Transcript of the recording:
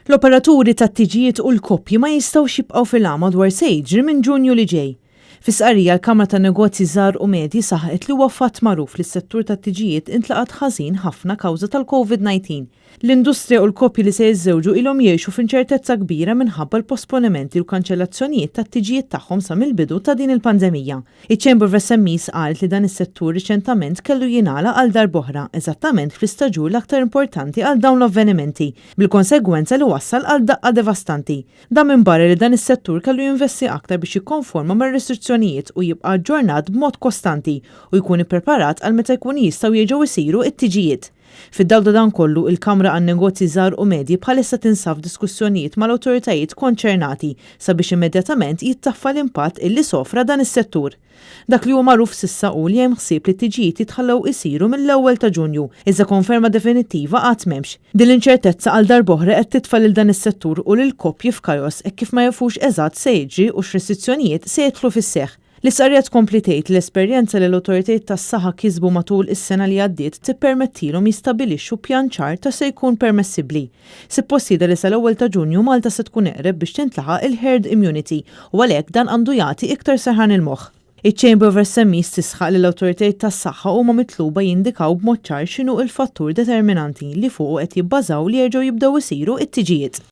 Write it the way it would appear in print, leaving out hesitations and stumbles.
L-operaturi tat-tiġijiet u l-koppji ma jistgħux jibqgħu fil-għama dwar se jiġri minn Ġunju li ġej. Fi stqarrija l-Kamra tan-Negozji Żgħar u Medji saħqet li huwa fatt magħruf li s-settur tat-tiġijiet intlaqat ħażin ħafna kawża tal-Covid-19. L-industrija u l-koppji li se jiżżewġu ilhom jgħixu f'inċertezza kbira minħabba l-posponimenti u l-kanċellazzjonijiet tat-tiġijiet tagħhom sa mill-bidu ta' din il-pandemija. Iċ-Chamber of SMEs qalet li dan is-settur riċentament kellu jingħalaq għal darb'oħra, eżattament fl-istaġun l-aktar importanti għal dawn l-avvenimenti, bil-konsegwenza li wassal għal daqqa devastanti. Dan minbarra li dan is-settur kellu jinvesti aktar biex jikkonforma mar-restrizzjonijiet u jibqa' aġġornat b'mod kostanti u jkun ippreparat għal meta jkunu jistgħu jerġgħu jsiru t-tiġijiet. Fid-dawl ta' dan kollu, il-Kamra għan-Negozji Żgħar u Medji bħalissa tinsab f'diskussjonijiet mal-awtoritajiet konċernati sabiex immedjatament jittaffa l-impatt illi sofra dan is-settur. Dak li huwa magħruf s'issa hu li hemm ħsieb li t-tiġijiet jitħallew isiru mill-ewwel ta' Ġunju, iżda konferma definittiva għad m'hemmx. Din l-inċertezza għal darb'oħra qed titfa' lil dan is-settur u lill-koppji f'kaos hekk kif ma jafux eżatt se jiġri u x'restrizzjonijiet se jidħlu fis-seħħ. L-istqarrija tkompli tgħid li l-esperjenza li l-awtoritajiet tas-saħħa kisbu matul is-sena li għaddiet tippermettilhom jistabbilixxu pjan ċar ta' se jkun permessibbli. Suppost jidher li sal-ewwel ta' Ġunju Malta se tkun eqreb biex tintlaħaq il-herd immunity u għalhekk dan għandu jagħti iktar serħan il-moħħ. Iċ-Chamber of SMEs tisħaq li l-awtoritajiet tas-saħħa huma mitluba jindikaw b'mod ċar x'inhu il-fattur determinanti li fuqu qed jibbażaw li jerġgħu jibdew isiru t-tiġijiet.